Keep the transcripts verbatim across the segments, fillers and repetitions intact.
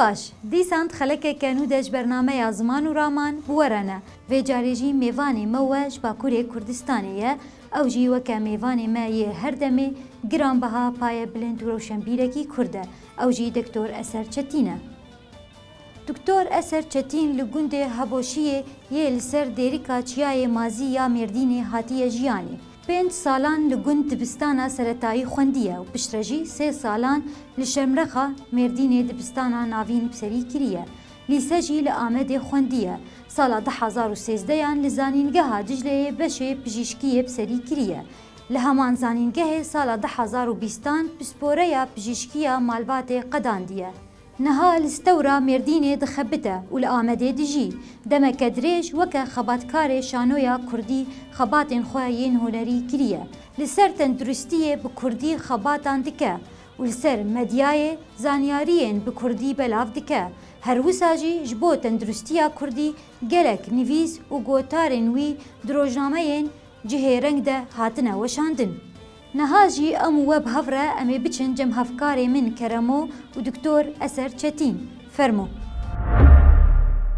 Baş, dîsan di xelekeke nû de ji bernameya Ziman û Raman bi we re ne. Vê carê jî mêvanê me we ji Bakurê Kurdistanê ye. Ew jî weke mêvanê me yê her demê giranbiha, paye bilind û rewşenbîrekî Kurd e. Ew jî Doktor Eser Çetîn e. Doktor Eser Çetîn li gundê Heboşiyê yê li ser dêrika Çiyayê Mazî ya Mêrdînê hatiye jiyanê. Pênc salan li gund dibistana seretayî xwendiye û piştre jî sê salan li Şemrexa Mêrdînê dibistana navîn bi serî kiriye. Lîse jî li Amedê xwendiye. Sala du hezar û sêzdehan li Zanîngeha Dicleyê beşê pijîşkiyê bi serî kiriye. Li heman zanîngehê sala du hezar û bîstan pisporeya pijîşkiya malbatê qedandiye. Niha li Stewra Mêrdînê dixebite û li Amedê dijî. Demeke dirêj weke xebatkarê şanoya kurdî xebatên xwe yên hunerî kiriye. Li ser tenduristiyê bi kurdî xebatan dike û li ser medyayê zanyariyên bi kurdî belav dike. Her wisa jî ji bo tenduristiya kurdî gelek nivîs û gotarên wî di rojnameyên cihê reng de hatine weşandin. Niha jî em û we bi hev re em ê biçin cem hevkarê min Keremo û Doktor Eser Çetîn. Fermo.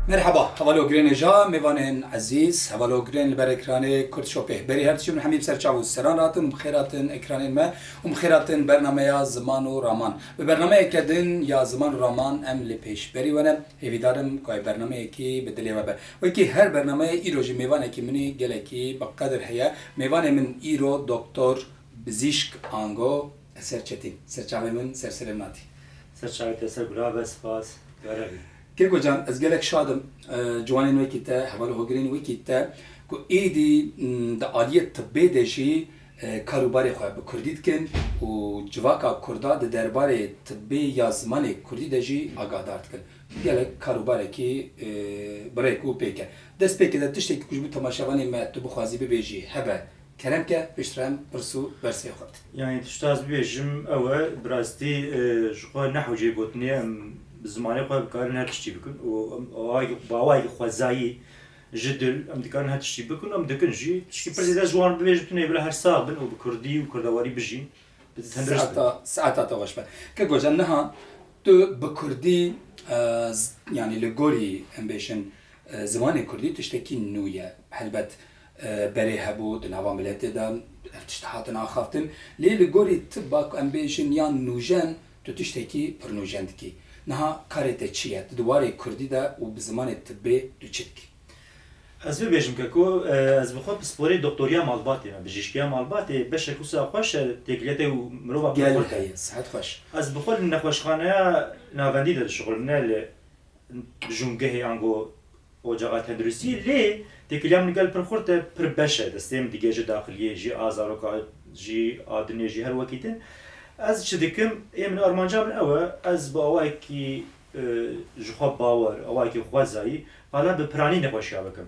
Merheba, hevalogirênê ja, mêvanên ezîz, hevalogirên li ber ekranê Kurd Şopê. Berî her tiştî min hemî bi ser çav û seran ratin, bi xêr hatin ekranên me û bi xêr hatin bernameya Ziman û Raman. Bi bernameyeke din ya Ziman û Raman em li pêşberî we ne. Hêvîdar im ku ev bernameyekî bi dilê we be. Wekî her bernameyê îro jî mêvanekî min î gelekî bi qedir heye. Mêvanê min îro Doktor Bizîşk Ango Eser Çetîn. Ser çavê min, ser serê min hatî. Ser çavê te, ser gula be, spas. Were bî. Keko can, ez gelek şad im, e, ciwanên wekî te, heval û hogirên wekî te, ku êdî, m, di aliyê tibbê de jî, e, kar û barê xwe bi kurdî dikin û civaka kurda di derbarê tibbê ya zimanê kurdî de jî agahdar dikin. Gelek kar û barekî, e, bi rêk û pêk e. Dest pêkê de tiştekî ku ji bo temaşevanê me tu bixwazî bibêjî hebe, kerem ke, piştre em pirs û bersê xwe bidin. Yanî tişta ez bibêjim ew e, bi rastî, e, ji xwe nehw jê gotinê em bi zimanê xwe dikarin her tiştî bikin û em awayekî, bi awayekî xwezayî ji dil em dikarin her tiştî bikin, em dikin jî. Tiştî pirsê de ji wan bibêjim, tu nê bila her sax bin û bi kurdî û kurdewarî bijîn. Bi tendurist bin. Saeta, saeta te xweş be. Keko can, niha tu bi kurdî, e, z-, yanî li gorî em bêjin, e, zimanê kurdî tiştekî nû ye. Helbet, e, berê hebû di nava miletê de ev tişt hatin axaftin. Lê li gorî tibba ku em bêjin yan nûjen, tu tiştekî pir nûjen dikî. Niha karê te çi ye? Tu di warê kurdî de û bi zimanê tibbê tu çi dikî? Ez bibêjim ke ku, e, ez bi xwe pisporê doktoriya malbatê me, bijîşkiya malbatê, beşek wisa xweş e, têkiliya te û mirova pir xurt e. Gel heye, sihet xweş. Ez bi xwe li nexweşxaneya navendî de dişixulim, ne li dijûngehê ango ocaxa tenduristiyê, lê têkiliya min gel pir xurt e, pir beş e, destê min digêje daxiliyê, jî a zaroka, jî a dinê, jî her wekî din. Ez çi dikim, ê min armanca min ew e, ez bi awayekî e, ji xwe bawer, awayekî xwezayî, qala bi piranî nexweşiya bikim.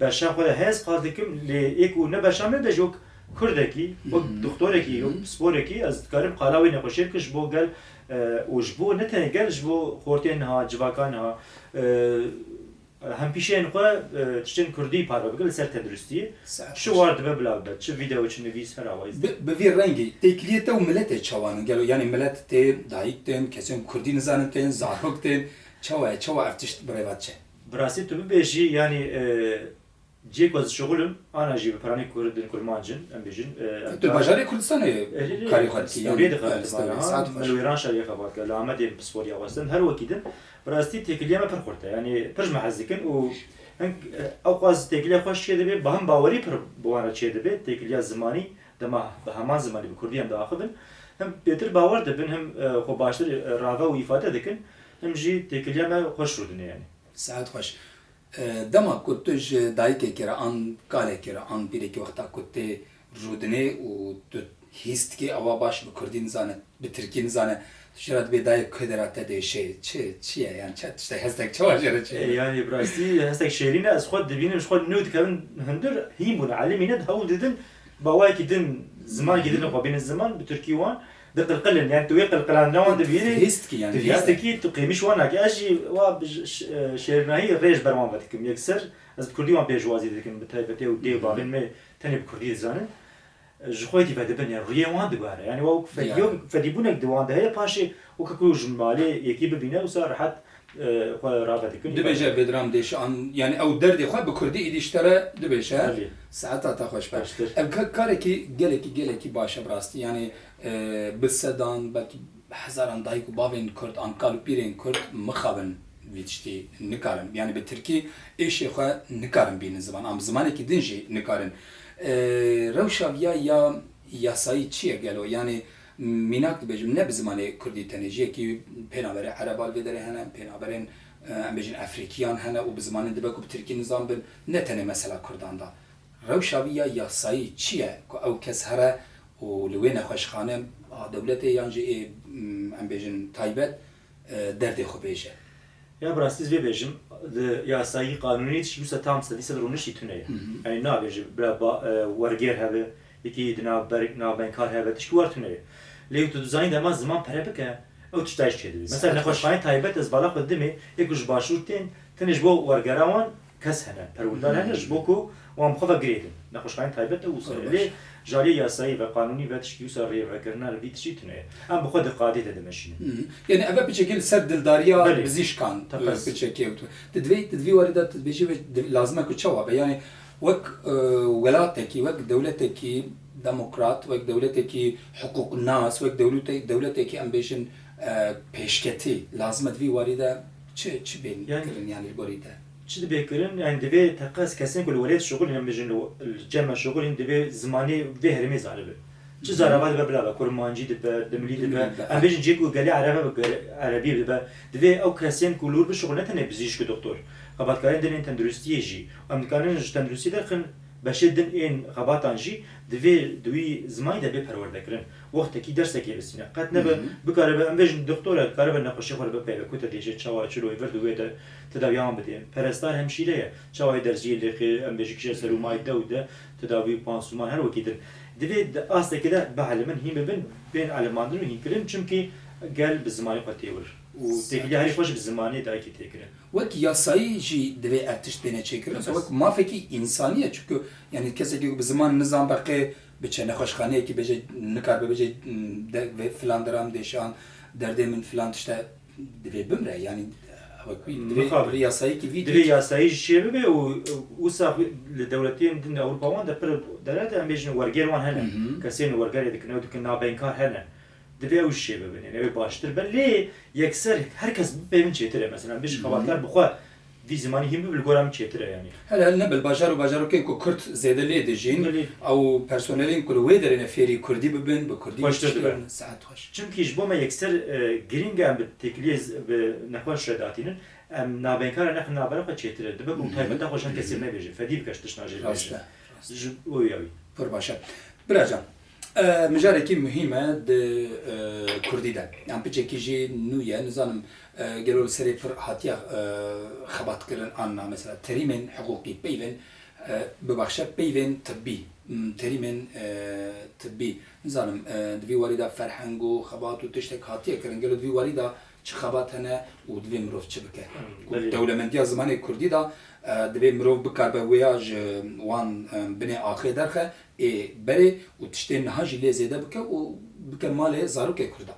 Beşa xwe de hez qal dikim, lê ê ku ne beşa min de jî wek kurdekî, wek Hı hı. doktorekî, wek Hı hı. pisporekî, ez dikarim qala wê nexweşiyê bikim ji bo gel, e, û ji bo ne tenê gel, ji bo xortiyên niha, civaka niha, e, hempîşeyên xwe, e, tiştên kurdî parve bikin li ser tenduristiyê. Saet Çi xweş. War dibe bila bibe, çi vîdeo, çi nivîs, her awayî. Bi, bi vî rengî têkiliyê te û miletê çawa ne? Gelo, yanî milet tê, dayik tên, kesên kurdî nizanin tên, zarok tên. Çawa ye? Çawa ev tişt bi rêva diçe? Bi rastî tu bibêjî, yanî, e, cihê ku ez dişixulim, ana jî bi piranî kurd in, kurmanc in, em bêjin, e, em Tu bajarê Kurdistanê e, karê xwe dikî, Stewriyê yanî, dixebit e, Stewrê, mana, ha, saet xweş. Min li Wêranşehiyê xebat kir, li Amedê pisporî ya xwestin, her wekî din, bi rastî têkiliya me pir xurt e, yanî pir ji me hez dikin û hin, e, ewqas têkiliya xweş çê dibe, bi hem bawerî pir bi wan re çê dibe, têkiliya zimanî, dema bi heman zimanî bi kurdî em diaxivin, him pêtir bawer dibin, him, e, xwe baştir, e, rave û îfade dikin, him jî têkiliya me xweş rûdine yanî. Saet xweş. E, dema ku tu ji dayikekê re an kalekê re an pîrekî wexta ku tê rûdinê û tu hîs dikî ewa baş bi kurdî nizane, bi tirkî nizane, tu jê re dibê dayê ku dera te dêşê, çi, çi ye, yan çi tiştek, hestek çawa jê re çê? E, yanî bi rastî hestek şêrîn e, ez xwe dibînim, ji xwe nû dikevin hundir, hîn bûne, elimîne, di hewl didin, bi awayekî din, zimankî din xwe bînin ziman, bi tirkî wan, diqilqilin. Yani tu wê qilqilandina wan dibînî, hîs dikî, yani tu hîs dikî, tu qêmîş wan nakî. Ez jî wa bi ş-, ş-, şêrnahî rê ji ber wan vedikim. Yekser ez bi kurdî wan pêşwazî dikim, bi taybetî ew dê û bavên me tenê bi kurdî dizanin. Ji xwe yekî vedibin, yani rûyê wan diguhere. Yani wa wek fedî-, fedîbûnek di wan de heye, paşê weke ku ji malê yekî bibîne, wisa rehet e, xwe rave dikin. Dibêje Bedran Dêşan, yani ew derdê xwe bi kurdî êdî ji te re dibêje. Belê. Saeta te xweş be. Xweştir. Ev ka- karekî gelekî, gelekî baş e bi rastî. Yani e, bi sedan, belkî hezaran dayik û bavên kurd, an kal û pîrên kurd mixabin vî tiştî nikarin. Yani bi tirkî êşê xwe nikarin bînin ziman. An bi zimanekî din jî nikarin. E, rewşa viya ya yasayî çi ye gelo? Yani mînak dibêjim, ne bi zimanê kurdî tenê, ji yekî pênaberê ereba li vê derê hene, pênaberên, e, em bêjin efrîkiyan hene û bi zimanên dibe ku bi tirkî nizan bin, ne tenê mesela kurdan da. Rewşa vî ya yasayî çi ye ku ew kes here û li wê nexweşxane a dewletê yan jî ê, em bêjin taybet, e, derdê xwe bêje? Ya bi rastî ez vê bêjim, di yasayî qanûnî tişt wisa tam sedî sed rûniştî tune ye. Hı hı. Yani nabêje bila ba, e, wergêr hebe, yekî di nav ber-, navbenkar hebe, tişkî war tune ye. Lê tu dizanî dema ziman pere bike, ew tişta jî çêdibî. Mesela Saet nexweşxaneyên taybet ez bala xwe dimê, yê ku ji başûr tên, tenê ji bo wergera wan kes hene, perwerdar hene, ji bo ku wan bi xwe ve girêdin. Nexweşxaneyên taybet ew wisa ye. Doğru. Lê ji aliyê yasayî ve qanûnî ve tişkî wisa rêvekirina li vî tiştî tune ye. Em bi xwe di qadê de dimeşînin. Hı hı. Yani ev piçekî li ser dildariya Belê. bizîşkan, Teqez. e, piçekî ew tu. Di divê, di divî warî de tu dibêjî ve di-, lazim e ku çawa be? Yani wek, e, welatekî, wek dewletekî demokrat, wek dewletekî hiqûqnas, wek dewlete-, dewletekî em bêjin, e, pêşketî, lazim e di vî warî de çi, çi bên Yani kirin yani li gorî te? Çi dibe kirin? Yani divê teqez kesên ku li welêt şixulîn, em bêjin li, li cem me şixulîn, divê zimanê vê herêmê zanibe. Çi Hı hı. zarava dibe bila be, kurmancî dibe, dimilî dibe. Dimilî dibe. Em bêjin cihê ku gelê erebe be, gere-, erebî dibe. Divê ew kesên ku li wir bişixulin ne tenê bizîşk û doktor. Xebatkarên dinên tenduristiyê jî. Em dikarin ji tenduristiyê derxin beşê din ên xebatan jî divê di wî zimanî de bê perwerdekirin. Wextekî dersekê bistîne. Qet nebe, Hı hı. bikaribe, em bêjin doktor e, dikaribe nexweşê xwe re bipeyve, ku te dêje çawa çilo ê vir di wê de tedawiya wan bidê. Perestar hemşîre ye. Çawa yê derziyê lêxê, em bêjin kişe ser û mayî de û de tedawî û pansuman her wekî din. Divê di astekê de bielimin, hîn bibin, bên elimandin û hînkirin, çimkî gel bi zimanê xwe tê wir. Û têkiliya herî xweş bi zimanê dayikê tê kirin. Wek yasayî jî divê ev tişt bêne çêkirin. Mesela Tabii. Wek mafekî însanî ye. Çimkî yani kesekî ku bi ziman nizan be qê biçe nexweşxaneyekî bêje, nikaribe bêje, de, vê filan deram dêşan, derdê min filan tişt e, divê bimre. Yani wek wî, divê, Mixabin. Divê yasayekî vî Divê yasayî jî çêbibe û wisa li dewletên din Ewropa wan de pir dere de em bêjin wergêr wan hene. Hı hı. Kesên wergerê dikin, ew dikin navbenkar hene. Divê ew jî çêbibin. Yani ew ê baştir be. Lê yekser her kes bipeyvin çêtir e. Mesela em bêjin Hı hı. Xebatkar bi xwe vî zimanî hîn bibe, li gora min çêtir e yani. Hele hele ne bil bajar û bajarokên ku kurd zêde lê dijîn, Belê. ew personelên ku li wê derê ne fêrî kurdî bibin, bi kurdî Xweştir tişt dibe. kirin, saet xweş. Çimkî ji bo me yekser, e, girîng e em bi têkiliyê z-, bi nexweş re datînin. Em navbenkara nexin navbera xwe çêtir e. Dibe ku Hı hı. taybeta xwe ji her kesê nebêje. Fedî bike ji tiştna jê Rast bêje. e. Ji bo ya wî. Pir baş e. Bira can, e, mijarekî muhîm e di, e, kurdî de. Yan piçekî jî nû ye, nizanim, e, gelo li serê pir hatiye, e, xebat kirin an na, mesela terîmên hiqûqî peyvên, e, bibaxşe peyvên tibbî, m, terîmên, e, tibbî. Nizanim, e, di vî warî de ferheng û xebat û tiştek hatiye kirin. Gelo di vî warî de çi xebat hene û divê mirov çi bike? Hmm, Ku belê. dewlemendiya zimanê kurdî de, e, divê mirov bikaribe wêya ji wan, e, binê axê derxe, ê berê û tiştên niha jî lê zêde bike û bike malê zarokê kurda.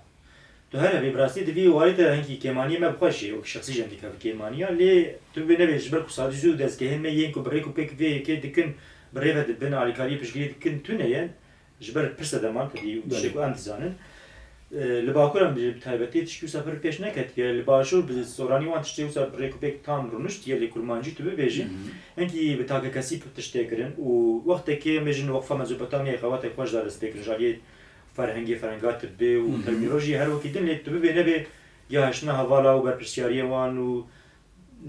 Tu here bê, bi rastî di vî warî de hinkî kêmaniyê me bi xwe jî, wek şexsî jî em dikeve kêmaniya, lê tu bê nebê ji ber ku sadî zû dezgehên me yên ku bi rêk û pêk vê yekê dikin, bi rê ve dibin, alîkariyê piştgirî dikin, tune ye. Ji ber pirse deman tedî û tiştê Belê. Ku em dizanin. E, li Bakur em bi taybetî tişkî wisa pir pêş neketiye. Li Başûr bi soranî wan tiştê wisa bi rêk û pêk tam rûniştiye, lê kurmancî tu bibêjî. Hı hı. Hinkî bi takekesî pir tiştê kirin û wextekê em bêjin Weqfa Mezopotamyayê xebateke xweş da destpêkirin. Ji aliyê ferhengê, ferenga tibbê û Hı hı. termînolojiyê her wekî din, lê tu bibê nebê gihaştina hevala û berpirsiyariyê wan û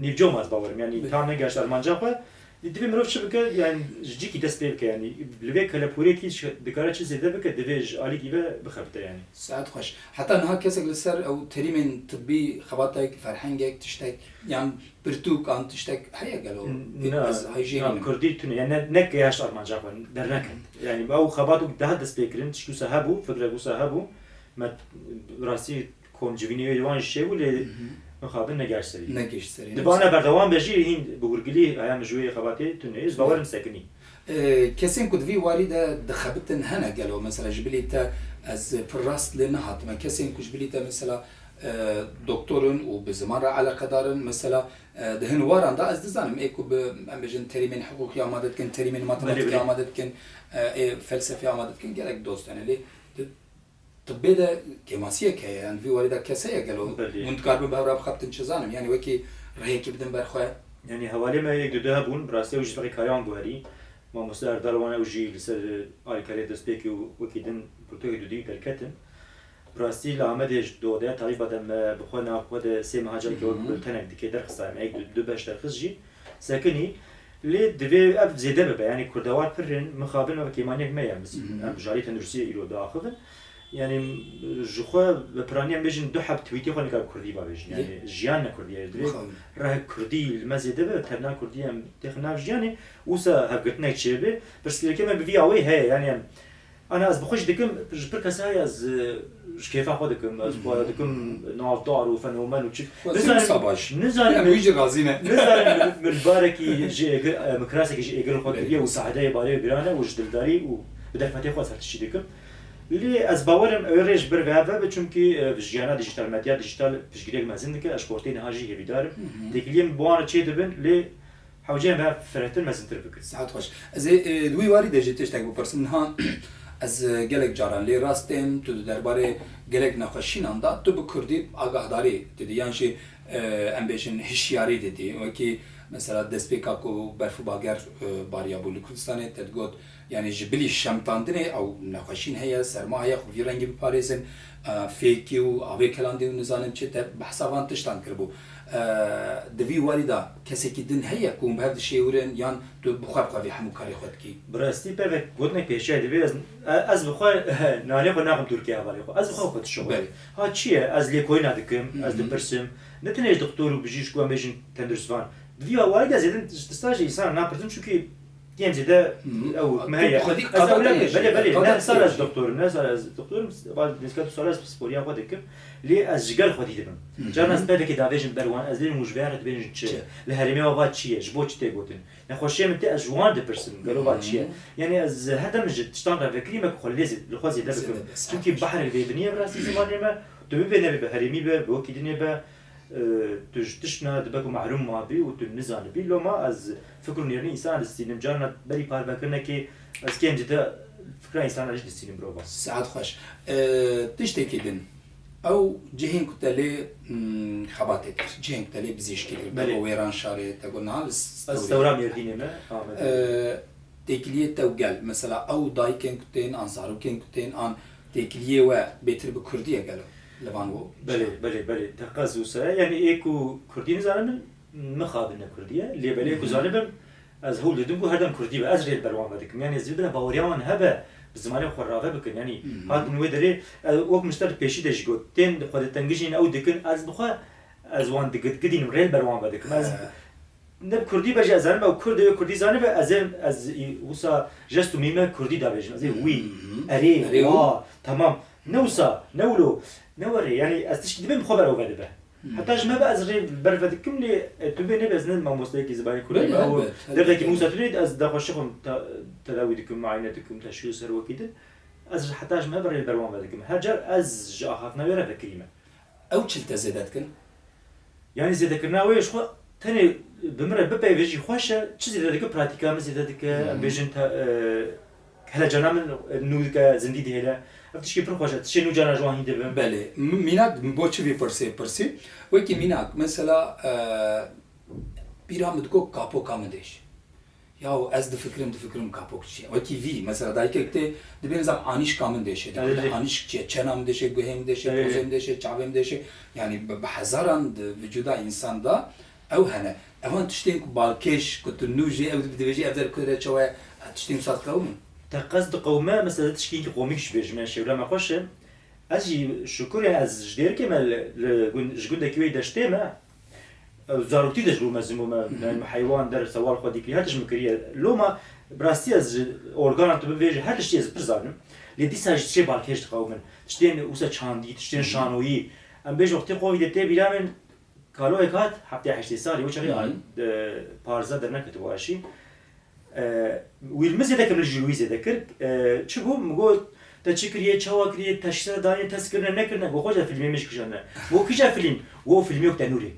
nîvco ma ez bawerim. Yanî Bi- tam negihişt armanca xwe. Lê divê mirov çi bike? Yanî ji cîkî dest pê bike. Yanî li vê kelepûrêkî şi-, dikare çi zêde bike, divê ji alîkî ve bixebite yanî. Saet xweş. Heta niha kesek li ser ew terîmên tibbî, xebatek, ferhengek, tiştek, yan pirtûk an tiştek heye gelo? Na, Ez hejê na, nînim. Kurdî tune. Yani ne, ne gihaşt armanca xwe, derneket. Yani ew xebat û daha dest pê kirin, tişkî wisa hebû, fikrek wisa hebû. Me rastî komcivînê wê wan jî çêbû, lê Hı hı. mixabin negeşt serî. Negeşt serî. Dibana berdewam be jî hîn bi hurgilî haya min ji wê xebatê tune ye, ez bawerim sekinî. E, kesên ku di vî warî de dixebitin hene gelo? Mesela ji bilî te ez pir rast lê nehatime. Kesên ku ji bilî te mesela, e, doktor in û bi ziman re eleqedar in. Mesela, e, di hin waran de ez dizanim, ê ku bi, em bêjin, terîmên hiqûqî amade dikin, terîmên matematîkî amade dikin, e, ê felsefê amade dikin, gelek dost hene. Lê di tibbê de kêmasiyek heye, yani vî warî de kes heye gelo? Belê. Hûn dikaribin bi hev re bixebtin, çi zanim, yani wekî rihekî bidin ber xwe? Yani hevalê me yek du hebûn, bi rastî ew jî feqî kariyan guherî. Mamoste Erdal wan ew jî li ser alîkariyê destpêkê û wekî din pirtûkê dudî derketin. Bi rastî li Amedê ji di odeya tabîba de me bi xwe nav xwe de sê meha careke wek bultenek dikê derxistayê me. Yek du, du beş derxist jî sekinî. Lê divê ev zêde bibe, yanî kurdewar pir in, mixabin ev kêmaniyek me ye. Biz em bi jarî tenduristiyê îro diaxivin. Yanî ji xwe bi piranî em bêjin du heb tweetê xwe nika kurdî bavêjin. Yanî jiyan ne kurdî ye. Divê rehek kurdî li me zêde be, tevna kurdî em têxin nav jiyanê. Wisa hevgirtinek çêbe. Pirsgirêkê me bi vî awê heye. Yanî em Ana ez bi xwe jî dikim, ji pir kesa heye ez, e, ji kêfa xwe dikim, ez xwe dikim navdar û fenomen û çi. Nizanim, nizanim, wî jî razî ne. Nizanim min, min barekî ji êgir, e, mikrasekî ji êgir xwe kiriye û sahedeyê barê giran e û ji dildarî û bi derfetê xwe ez her tiştî dikim. Lê ez bawer im ew rê ji ber ve heve be, çimkî, e, jiyana dîjîtal, medya dîjîtal piştgiriyek mezin dike, ez ji xortê niha jî hêvîdar im. Têkiliyên bi wan re çê dibin, lê Hewce em ve firehtir mezintir bikin. Saet xweş. Ez ê, e, di wî warî de jî tiştek bipirsim. Niha ez, e, gelek caran lê rast tên, tu di derbarê gelek nexweşînan de, tu bi kurdî agahdarî didî, yan jî, e, em bêjin hişyarî didî. Wekî mesela destpêka ku berf û bager, e, bariyabû li Kurdistanê, te digot, yanî ji bilî şemtandinê ew nexweşîn heye, serma heye, xwe vî rengî biparêzin, e, fêkî û avê kelandî û nizanim çi, te behsa van tiştan kiribû. E, di vî warî de kesekî din heye ku hûn bi hev dişêwirin yan tu bi xwe bi xwe vê hemû karê xwe dikî? Bi rastî pevek gotinek pêşiya divê ez, ez bi xwe nanê xwe naxim Tirkiye hevalê xwe. Ez bi xwe xwe dişixulîm. Belê. Ha çi ye? Ez lêkolîna dikim, ez dipirsim. Ne tenê ji doktor û bijîşk û em bêjin tenduristvan. Di vî warî de zêdin ji tista jî însan napirsin çunkî Kêm zêde ew me heye. Xwedî qada te ye. Belê, belê. Ne sar ez doktor im, ne sar ez doktor im, nêzîka du sal ez pisporiya xwe dikim. Lê ez ji gel xwedî dibim. Carna ez pevekê davêjim ber wan, ez dibêm hûn ji vê re dibêjin çi? Li herêmê we va çi ye? Ji bo çi tê gotin? Nexweşiyê min tê ez ji wan dipirsim, gelo va çi ye? Yanî ez her dem ji tiştan re vekirî me ku xwe lê zê-, li xwe zêde bikim. Çimkî behrek bêbinî ye bi rastî zimanê me. Tu bibê nebê bi herêmî be, bi wekî dinê be, e, tu ji tiştna dibe ku mehrûm mabî û tu nizanibî. Loma ez fikr û nêrînê însana distînim. Carna berî parvekirinekê ez kêm zêde fikra însana jî distînim mirova. Saet xweş. E, tiştekî din. Ew cihên ku te lê, mm, xebatê kir, cihên ku te lê bizîşkî kir, te got wêran şarê, te got niha li Ez Stewra Mêrdînê me, Amedê. E, têkiliyê te û gel, mesela ew dayikên ku tên, an zarokên ku tên, an têkiliyê we bêtir bi kurdî ye gelo? Li van wo? Belê, belê, belê. Teqez wisa ye. Yanî ê ku kurdî nizane min, mixabin ne kurdî ye. Lê belê ku zanibim, ez hewl didim ku her dem kurdî be. Ez rê li ber wan vedikim. Yanî ez dibêjim baweriya wan hebe, bi zimanê xwe rave bikin. Yanî hatin wê derê, ez wek min ji te li pêşî de jî got, tên xwe ditengijînin, ew dikin, ez bi xwe, ez wan digidgidînim, rê li ber wan vedikim. Ez Ne bi kurdî be jî ez zanim, ew kurd e, kurdî zanibe, ez ê, ez ê wisa jest û mîme kurdî davêjim. Ez ê wî, erê, wa, temam. Ne wisa, ne wilo, ne werê. Yanî ez tişkî dibêm xwe ber ew vedibe. Heta ji me be ez rê ber vedikim lê, e, tu bê nebe ez ne mamosteyekî zimanê kurdî me. Ew derdekî min wisa tu nê, ez daxweşê xwe te-, tedawî dikim, muayene dikim, teşhîs ser wekî din. Ez heta ji me be rê li ber wan vedikim. Her car ez ji axaftina wê re vekirî me. Ew çi li te zêde dikin? Yanî zêdekirina wê ji xwe tenê bi min re bipeyve jî xweş e, çi zêde dike, pratîka min zêde dike, em bêjin te, e, helecana min nû dike, zindî dihêle. Ev tişkî pir xweş e, tiştê nû carna ji wan hîn dibim. Belê. M-, mînak bo çi vî pirsê pirsî? Wekî mînak, mesela, e, pîra min digot kapoka min dêş. Yaw, ez difikirim, difikirim kapok çi ye? Wekî vî, mesela dayikek tê, dibê nizam anîşka min dêşe, dibê anîşk çi ye? Çena min dêşe, guhê min dêşe, pozê min dêşe, çavê min dêşe. Yanî bi, bi hezaran di vücuda însan de ew hene. Evan tiştên ku balkêş, ku tu nû jê ew dibêjî, ev der ku re çawa ye, tiştên wisa diqewime? Te qez diqewime, mesela tişkî komîk jî bêjim, şewla me xweş e. Ez jî şukur e, ez ji dêrikê me li, li gund, ji gundekî wê deştê me, ew zaroktî de ji bo mezin bûme, yani heywan der sewal xwe dîkirî, her tişt min kiriye. Loma bi rastî ez ji organan tu bivêjî, her tiştî ez pir zanim. Lê dîsa jî tiştê balkêş diqewimin. Tiştên wisa çandî, tiştên şanoyî. Em bêjin wextê Covidê tê bîra min, kaloyek hat, heftê heştê salî, wê çaxê, e, parêza derneketibû aşî. E, wî li min zêde kir, min jî li wî zêde kir. E, çi bû? Min got, Te çi kiriye, çawa kiriye, te ji te danî, te kirine, nekirine, go xweca filmê min jî kişandine. Go kîja film? Go filmê wek tenûrê.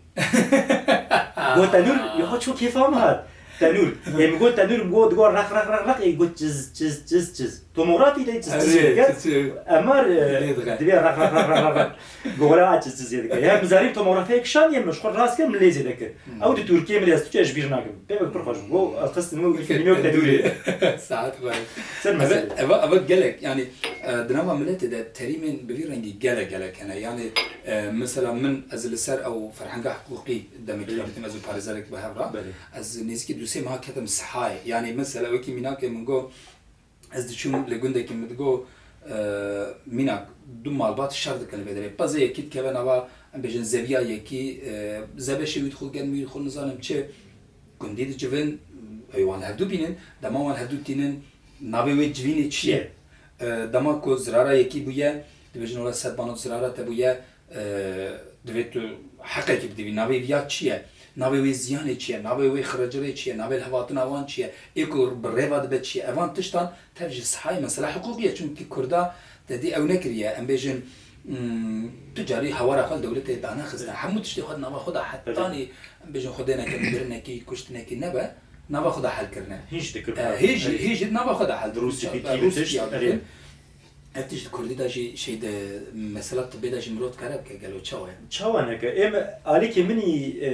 Go tenûr, ya ço kêfa min hat. Tenûr. Ê min got tenûr, min got, digo req, req, req, req, ê got çiz, çiz, çiz, çiz. Tomografî de çiz, çiz, çiz, çiz. Emar, e, lê dixê. Dibê req, req, req, req, req, req. Go wela çiz, çiz, çiz dike. Ya min zarî tomografiyê kişandiye, min ji xwe rast kir, min lê zêde kir. Hmm. Ew di Tirkiyê min de ez Tirkçe ji bîr nakim. Pê min pir xweş bû. Go ez xistin min wekî filmê wek tenûrê. Ser mesele. Eva, eva gelek, yani, e, di nava miletê de terîmên bi vî rengî gelek, gelek hene. Yani, e, mesela min, ez li ser ew ferhenga hiqûqî demekî Belê. Dikim, ez û parêzerek bi hev re. Belê. Ez nêzîkî du sê meha ketim Sihayê. Yani, mesela wekî mînakê min got, ez diçûm li gundekî min digot, e, mînak du malbat şer dikin li vê derê. Pezê yekî dikeve nava, em bêjin zeviya yekî, e, zebeşê wî dixwe, germî wî dixwe, nizanim çi. Gundî dicivin, ew wan hevdû bînin, dema wan hevdû tînin, navê wê civînê çi ye? Çi ye? E, dema ku zirara yekî bûye, dibêjin wela sed manot zirara te bûye, e, divê tu heqekî bidî vî. Navê viya çi ye? Navê wê ziyanê çi ye? Navê wê xiricirê çi ye? Navê lihevhatina wan çi ye? Ê ku bi rê ve dibe çi ye? Evan tiştan tev ji sihayê mesela hiqûqî ye. Çunkî Kurda te dî ew nekiriye. Em bêjin, hmm, tu carî hawara xwe li dewletê dane xistine. Hemû tiştê xwe di nava xwe de hetanî, em bêjin xwedêneke, mirinekî, kuştinekî nebe, nava xwe de hel kirine. Hîn jî dikir. E, hîn jî, hîn jî di nava xwe de hel dikir. Rûspîtî, Rûspîtî tişt, ya erê. Dikin. Ev tişt di kurdî de jî, şey de, mesela tibê de jî mirov dikare bike, gelo çawa ye? Çawa neke? Ê me, alîkê min î, e,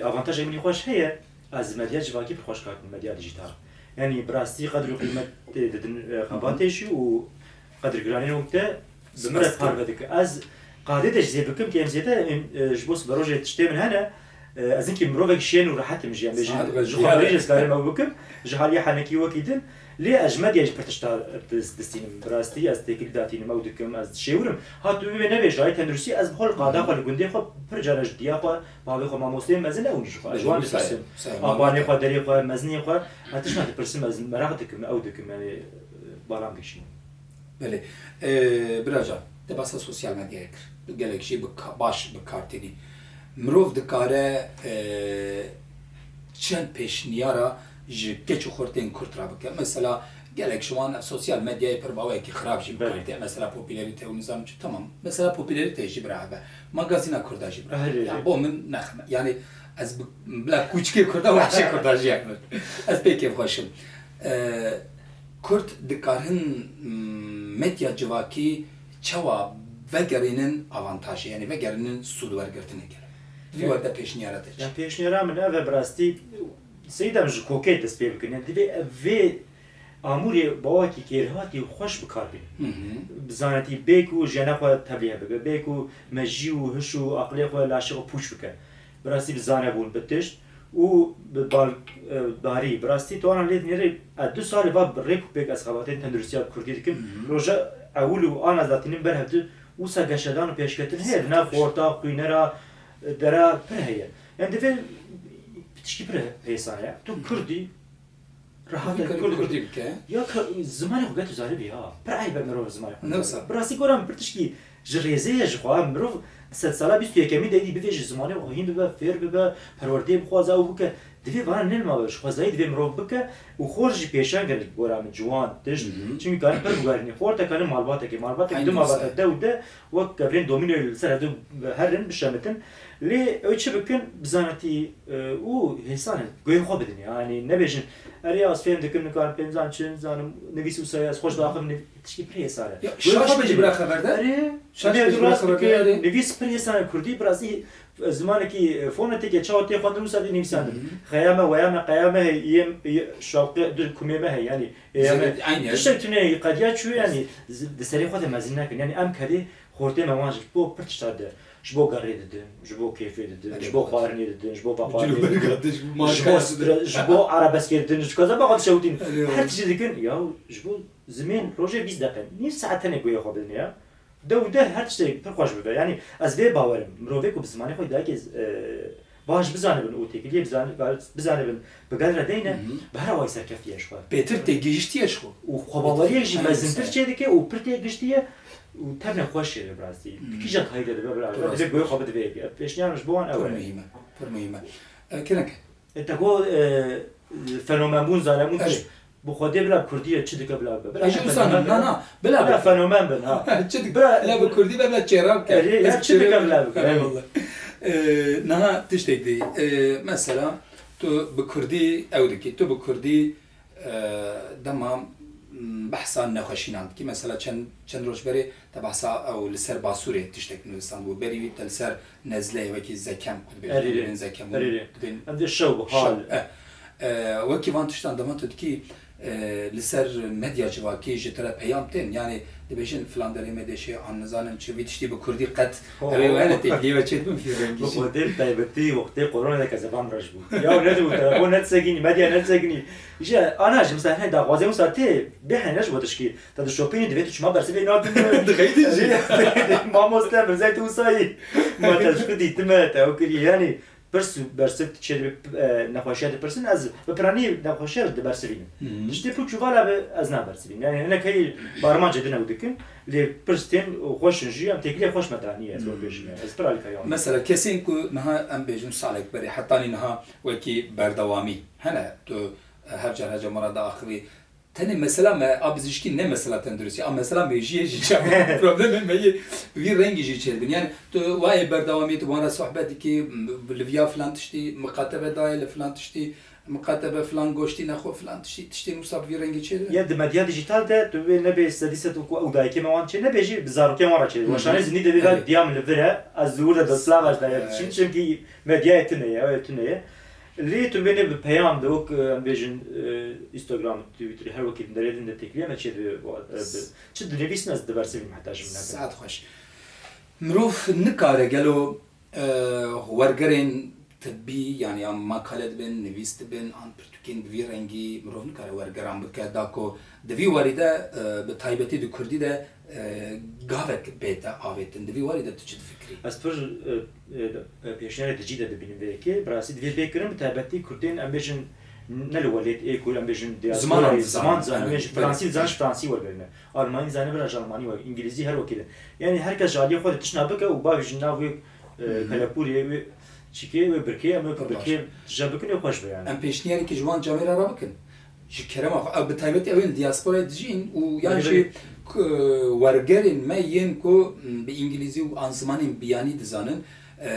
avantajê min î xweş heye, ez medya civakî pir xweş kar dikim, medya dîjîtal. Yanî bi rastî qedr û qîmet tê didin, e, xebatê jî û qedrgiraniyên wek te bi min re parve dike. Ez qadê de jî zêde bikim, kêm zêde, em, e, ji bo siberojê tiştê min hene, e, ez hinkî mirovek şên û rehet im jî, em bêjin, ji xwe re jî ez karim ew bikim, ji haliya henekî wekî din. Lê ez ji medyayê jî pir tişta dis-, distînim. Bi rastî ez têkilî datînim, ew dikim, ez dişêwirim. Ha tu wê nebêje, ay tenduristî, ez bi xwe li qada xwe, li gundê xwe pir cara ji diya xwe, bavê xwe, mamosteyên mezin, ew jî xwe. Ez ji wan dipirsim. Apanê xwe, derê xwe, mezinê xwe, ez tiştan dipirsim, ez meraq dikim, ew dikim, yani, balam dikişînim. Belê. Ee, bira can, te behsa sosyal medyayê kir. Tu gelek jî bi ka-, baş bi kar tînî. Mirov dikare, e, çend pêşniyara ji keç û xortên Kurd re bike. Mesela, gelek ji wan ev sosyal medyayê pir bi awayekî xirab jî bi kar tê. Belê. Mesela, popülerite û nizam çi, tamam. Mesela, popülerite jî bira hebe. Magazîna Kurda jî bira hebe. Erê, erê. Ya, bo min nexme. Yani, ez bi, bila kûçikê Kurda û hişê Kurda jî hebe. Ez pê kêfxweş im. E, Kurd dikarin, m, medya civakî çawa vegerînin avantajê, yani vegerînin sûdwergirtinê gere. Di vî Ya. Werde pêşniyara te çi? Ya pêşniyara min ev e, bi rastî, seyda em ji kokê dest pê bikin. Yani divê ev vê amûrê bawakî kêrhatî xweş bi kar bînin. Hı hı. Bi zanetî bê ku jiyana xwe tevlî bike, bê ku mejî û hiş û aqilê xwe, laşê xwe pûç bike. Bi rastî bi zanebûn, bi tişt û bi bal-, e, barî. Bi rastî tu ana lê dinêrî, ez du salê va bi rêk û pêk ez xebatên tenduristiya bi kurdî dikim. Hı hı. Roja ewil û ana ez datînim ber hevdu, wisa geşedan û pêşketin heye. Di nav xorta, xwînera, dera pir heye. Yani divê tişkî pir hêsan e. Tu Hı hı. Kurdî, Rehat Kurdî e, kar Kurd, kurdî bike. Ya ka-, zimanê xwe get tu zarî bî ha. Pir eyb e mirov zimanê xwe. Ne wisa. Bi rastî gora min pir tişkî ji rêzê ye ji xwe. Mirov di sedsala bîst û yekemî de êdî bivêje zimanê xwe hîn bibe, fêr bibe, perwerdeyê bixwaze ew bike. Divê vana nêl mabe, ji xwezayî divê mirov bike û xor jî pêşeng e li gora min ciwan tişt. Hı hı. Çimkî karin pir bigerînî. Xor te karin malbatekê, malbatek Aynen du malbate wisa. De û de wek kevirên domînoyê li ser hevdu herin bişemitin. Lê ew çi bikin, bi zanetî, e, û hêsan e, guhê xwe bidin. Yanî nebêjin, erê ya ez fêm dikim, nikarim pê nizanim çi, nizanim nivîs wisa ye, ez xweş diaxivim, niv-, tişkî pir hêsan e. Ya, guhê şaş xwe bidin. Bira xeber de. Erê, şaş bira xeber de, erê. Nivîs pir hêsan e, kurdî bi rastî, e, zimanekî, e, fonetîk e, çawa tê xwendin wisa tê nivîsandin. Hı hı. Xeya me, weya me, qeya me heye, yê, yê, şawqê, du kumê me heye, yanî Ê, em Zêde, aynı. Tiştek tune qediya çû, yanî, zi-, di serê xwe de mezin nekin. Yanî, em kedê xortê me wan ji bo pir tişta de, ji bo gerrê didin, ji bo kêfê didin, Erê, ji bo xwarinê didin, ji bo veqarê didin, ji bo stre-, ji bo erebeskê didin, ji kaza baxa dişewitîn. Erê, her tiştê dikin, ya, ji bo zimên rojê bîst deqe, nîv saet tenê guhê xwe bidin ya. De û de her tiştek pir xweş bibe. Yanî ez vê bawer im. Mirovê ku bi zimanê xwe dayikê, e, baş bizanibin û têkiliyê bizan-, bizanibin, bi gel re deyne, Hı hı. Bi her awayî serkeftiye ji xwe. Pêtir têgihiştiye ji xwe. Û xwebaweriyek jî Aynen mezintir wisa. Çêdike û pir têgihiştiye û tevne xweş çêdibe bi rastî. Hı hı. Kîja karî de dibe bi rastî. Rast. Divê guhê xwe bidivê yekê. Ev pêşniyar ji bo wan ew e. Pir muhîm e. Pir muhîm e. E, kinek. E, te got, e, fenomen bûn, zanem bûn, Erê. Tişt Bi Xwedê bila bi Kurdî ye, çi dike bila bibe. Bila Ez jî wisa fenomen nim, na, bin. na, bila Bila bi. fenomen bin, ha. Çi dik, Bila- bila bi Kurdî be, bila çêra bike. Erê, ya çi dike bila bike? Eyvallah. Ee, niha tiştek dî. Ee, mesela, tu bi Kurdî ew dikî, tu bi Kurdî, ee, dema, m, behsa nexweşînan dikî. Mesela, çend, çend roj berê te behsa ew li ser Basûrê tiştek nivîsandibû. Berî wî te li ser nezleyê wekî zekem, ku dibêjin, Erê, erê. Dibên zekem û Erê, erê. Dibên Em dê şew, hal. Şew, e. E, wekî van tiştan dema tu dikî, e, li ser medya civakî ji te re peyam tên, yanî dibêjin filan derê me dê şê an nizanim çi, vî tiştî bi kurdî qet, Oh. Ew ê were têkilî we çêdibin fî rengî Bi jî. Xwedê bi taybetî wextê korona de kezeban reş bû. Ya nedibû telefon ne disekinî, medya ne disekinî. Ji ana ji mesela hene daxwazê wisa tê, bê hene ji bo tişkî. Te dişopînî divê tu çima bersivê nadin. Dixeyîdin jî. Mamoste Mirzayê tu wisa yî. Ma te ji xwe dîtime, te ew kirî, yanî pirs û bersiv çêdibê, e, nexweşiya dipirsin, ez bi piranî nexweşiya dibersivînim. Hı hı. Tiştê pûç û vala be ez nabersivînim. Yanî hinek heyî bi armancê din ew dikin, lê pirs tên û xweş in jî, em têkiliyê xweş me daniye, ez wê bêjim, yanî ez pir alîkariya wan. Mesela kesên ku niha em bêjin salek berê, hetanî niha wekî berdewamî hene, tu, e, her car her car me re diaxivî, Tenê mesela me a bizîşkî ne mesela tenduristî, a mesela mêjiyê jî çawa problemê me yê vî rengî jî çêdibin. Yani tu wayê berdewamiyê tu wan re sohbet dikî, li viya filan tiştî miqatebe dayê, li filan tiştî miqatebe filan goştî nexwe filan tiştî, tiştên wisa bi vî rengî çêdibin. Ya di medya dîjîtal de tu wê nebê sedî sed ku ew dayikê me wan çê nebê jî bi zarokên wan re çêdibin. Hı hı. Weşanê zinî de vê Evet. Diyam li vir e, ez li wir de destlav ez dayê Evet. diçin, çimkî medyayê tune ye, ew ê tune ye. Lê tu bênê bi peyam de wek, em bêjin, e, Instagram, Twitter, her wekî di derê din de têkiliye me çê dibe, e, bi, çi dinivîsin ez dibersivînim heta ji min nebin. Saet xweş. Mirov nikare gelo, e, wergerên tibbî, yani ya makale dibin, nivîs dibin, an pirtûkên bi vî rengî, mirov nikare wergeran bike, da ku di vî warî de, e, bi taybetî di kurdî de, e, gavek bête avêtin. Di vî warî de tu çi difikirî? Ez pir, e, e, pêşniyarê di cî de dibînim vê yekê. Bi rastî divê bê kirin, bi taybetî Kurdên, em bêjin, ne li welêt ê ku em bêjin diasporayê, Ziman an ziman dizanin. Ziman dizanin, em bêjin Evet. Fransî dizanin, ji Fransî wergerine. Almanî dizanin, bira ji Almanî wer, Îngilîzî her wekî de. Yanî her kes ji aliyê xwe de tişna bike û bavêjin nav wê, e, Hı hı. Kelepûrê, wê çikê, wê birkê, em wê Pir baş. Birkê tije bikin, ê xweş be yani. Em pêşniyarî ki ji wan camêra re bikin. Ji kerema xwe, ew bi taybetî ew ên diasporayê dijîn û yan Belê, jî belê. Ku, wergerên me yên ku, m, bi îngilîzî û an zimanên biyanî dizanin, e,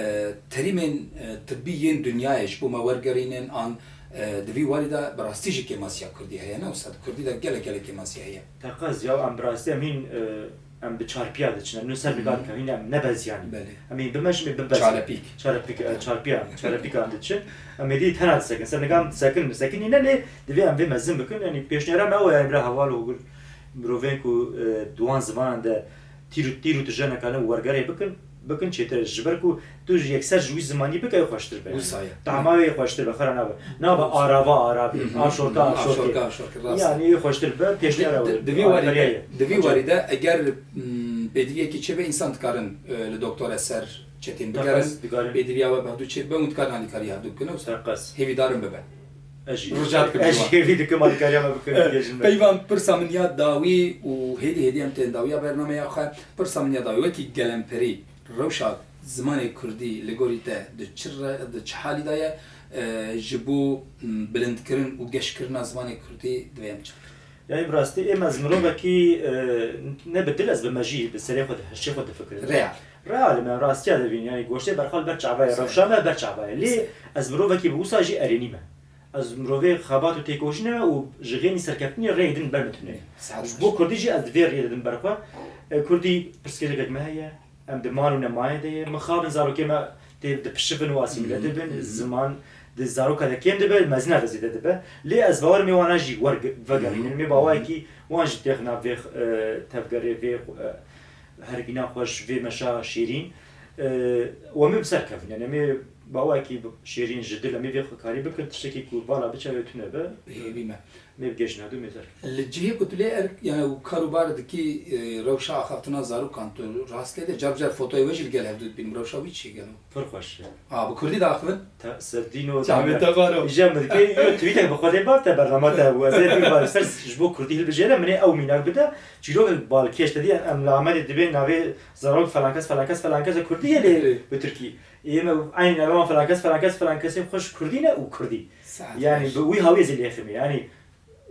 terîmên, e, tibbî yên dinyayê ji bo me wergerînin an, e, di vî warî de bi rastî jî kêmasiya kurdî heye, ne wisa di kurdî de gelek gelek kêmasiya heye. Teqez ya em bi rastî em hîn, e, em bi çarpiya diçin. Em li ser Hı hı. Nigan dikevin, em ne beziyane. Belê. Em ê bimeşin, ê bibezin. Çalepîk. Çalepîk, e, çarpiya, çalepîka em diçin. Em ê dî tena disekin. Ser nigan disekin, disekinî ne lê divê em vê mezin bikin. Yanî pêşniyara me ew e, yanî bira heval û mirovên ku, e, di wan zimanan de tîr û, tîr û tije nekane wergerê bikin, bikin çêtir e. Ji ber ku tu ji yekser ji wî zimanî bike, ew xweştir be. Wisa ye. Tahma wê xweştir be, xera nabe. Nabe Wisa. Arava, arabî, Hı hı. Aşorka, aşorkê. Aşorka, aşorkê, rast e. Yanî wê xweştir be, pêşniyara Di, wê. Di vî warî de, di vî warî de eger, m, pêdiviyekî çêbe, însan dikarin, e, li doktor Eser Çetin bigerin. Teqez dikarin. Pêdiviya we bi hevdû çêbe û dikarin alîkarî hevdû bikin. Ew Teqez. Hêvîdarim bibe. Ez jî. Rica dikim Ez jî ji wan. Hêvî dikim alîkariya me bikin, E, bêjin me. Peyvan pirsa min ya dawî û hêdî hêdî em tên dawiya bernameya xwe. Pirsa min ya dawî, wekî gelemperî, rewşa zimanê kurdî li gorî te di çi re, di çi halî de ye? E, ji bo, m, bilindkirin û geşkirina zimanê kurdî divê em çi bikin? Yanî bi rastî êm ez mirovekî, e, ne bi dil ez bi mejî, bi serê xwe de, hişê xwe difikirim. Real. Real im, em rastiya dibînin. Yanî goştê berxwe li ber çava ye, Sahi. Rewşa me ber çava ye. Lê Sahi. Ez mirovekî bi wisa jî erênî me. Ez mirovê xebat û têkoşîne me û ji xênî serkeftinê rêyê din ber min tune ye. Sahi. Ji bo kurdî jî ez di vê rêyê de dim ber xwe. E, kurdî pirsgirêkek me heye. Em di mal û nemayê de ye. Mixabin zarokê me tê dipişivin û asîmîle Hı hı. dibin. Hı hı. Ziman di zaroka de kêm dibe, mezina de zêde dibe. Lê ez bawer im ê wana jî werg-, vegerînin. Hı hı. Em ê bawayekî wan jî têxin nav vê, e, tevgerê, vê, e, hergîna xweş, vê meşa şêrîn. E, û em ê bi ser kevin. Yanî em ê bawayekî bi-, şêrîn ji dil, em ê vê xwe karî bikin, tiştekî ku vala biçe wê tune be. Hêvî me. Em ê bigihîjin hevdû, em ê ser. Li cihê ku tu lê erk, yani, û kar û bar dikî, e, rewşa axaftina zarokan, tu rast lê de car car fotoyê we jî li gel hevdû dibînim. Rewşa wî çi ye gelo? Pir xweş e. A, bi kurdî diaxivin? Te, serdîno, Çavê te baro. Îja min dikê, yo, tweetek bi xwe lê bab te bernama te hebû. Ez ê dûr bar ser ji bo kurdî hilbijêre, min ê ew mînak bide. Çîrokek balkêş te dî, em li Amedê dibên navê zarok felankes, felankes, felankes e kurdî ye lê Erê. Bi tirkî. Ê me eynî navê wan felankes, felankes, felankesên xweş kurdî ne û kurdî. Saet Yani xweş. Bi wî hawî ez ê lêximê. Yani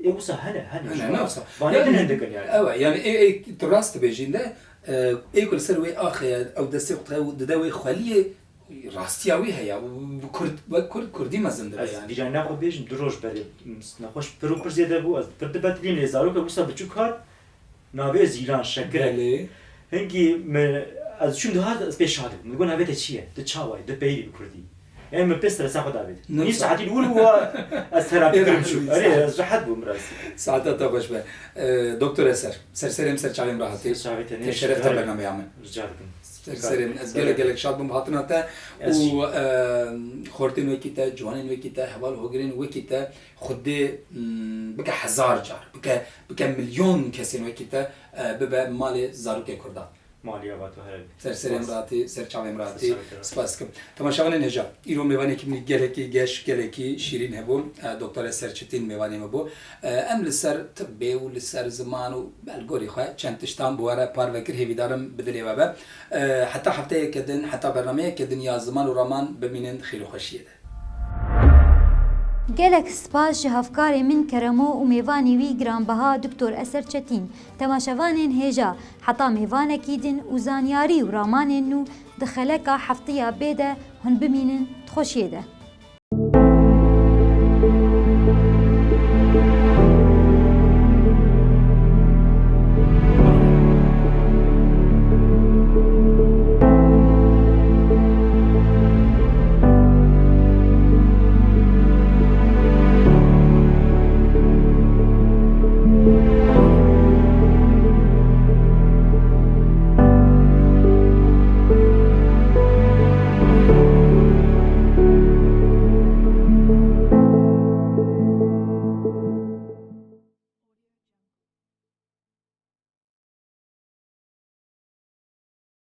Ê wisa hene, hene. Hene, ne wisa? Vanê din hindik in yani. Ew e, yani ê, ê, tu rast dibêjî de, e, ê ku li ser wê axê ye, ew destê xwe dide wê xweliyê, rastiya wî heye. Û bi kurd, wek kurd, kurdî mezin dibe yani. Ez bîranîna xwe bêjim, du roj berê, nexweş pir û pir zêde bû, ez pir dibetilîm, lê zarokek wisa biçûk hat, navê Zîlan Şekirek. Belê. Hingî min, ez çûm dihat, ez pê şa dibûm. Min got, "Navê te çi ye? Tu çawa yî? Tu peyivî bi kurdî." Yani min pê stresa xwe davêt. Ne Nîv sa- saetî li wir bû, ez terapî Ê, kirim rehet çû. bû, Erê, saet. ez rehet bûm, rastî. Saeta te xweş be. Ee, Doktor Eser, ser serê min, ser çavê min re hatî. Ser çavê te, Te ne şeref te şeref. bernameya min. Rica dikim. Ser serê min. Ez Ser gelek, gelek şad bûm bi hatina te Ez û, jî. e, xortên wekî te, ciwanên wekî te, heval hogirên wekî te, Xwedê, mm, bike hezar car, bike, bike milyon kesên wekî te, e, bibe malê zarokê kurdan. Malî ava tu here be. Ser serê min Spas. re hatî, ser çavê min re hatî. Ser çavê te re. Spas dikim. Temaşevanên hêja, îro mêvanekî min gelekî geş, gelekî şîrîn hebû. E, Doktor Eser Çetin mêvanê min bû. E, em li ser tibbê û li ser ziman û belgorî xwe çend tiştan bi we re parve kir, hêvîdarim bi dilê we be. E, heta hefteyeke din, heta bernameyeke din ya ziman û raman bimînin di xêr û xweşiyê de. Gelek spas ji hevkarê min Keremo û mêvanê wî giranbeha Doktor Eser Çetîn. Temaşevanên hêja, heta mêvanekî din û zanyarî û ramanên nû di xeleka heftiya bê de hûn bimînin di xweşiyê de.